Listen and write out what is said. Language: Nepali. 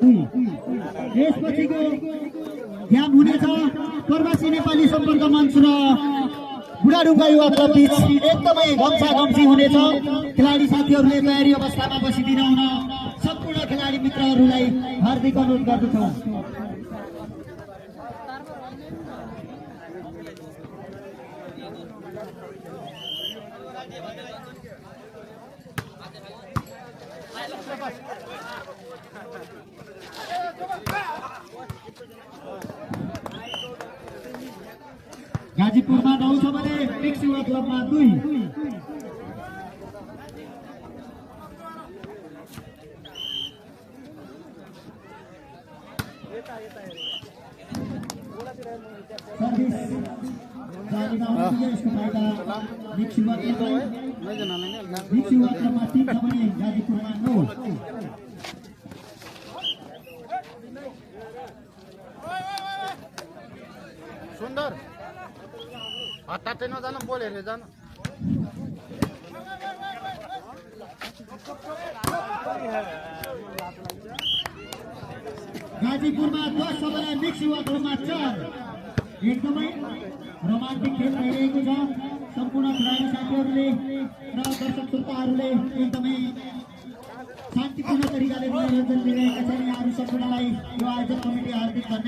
2। यसपछिको ध्यान हुनेछ प्रवासी नेपाली सम्पर्क मञ्च र बुढाढुङ्गा युवा क्लब बीच एकदमै घम्साघम्सी हुनेछ। खेलाडी साथीहरूले तयारी अवस्थामा बसिदिन हुन सम्पूर्ण खेलाडी मित्रहरूलाई हार्दिक अनुरोध गर्दछौँ। गाजीपुरमा 9 छ भने मिक्स युवा क्लबमा 2। मिक्स युवा क्लबमा 3 छ भने गाजीपुरमा 9। सुन्दर हतारै नजानु, बोल हेरेर जानु। गाजीपुरमा 10 छ भने मिक्स युवा क्लबमा 4। एकदमै रोमान्टिक खेल भइरहेको छ। सम्पूर्ण खेलाडी साथीहरूले र दर्शक श्रोताहरूले एकदमै शान्तिपूर्ण तरिकाले मनोरञ्जन लिइरहेका छन्। यहाँहरू सम्पूर्णलाई यो आयोजक कमिटी हार्दिक धन्यवाद।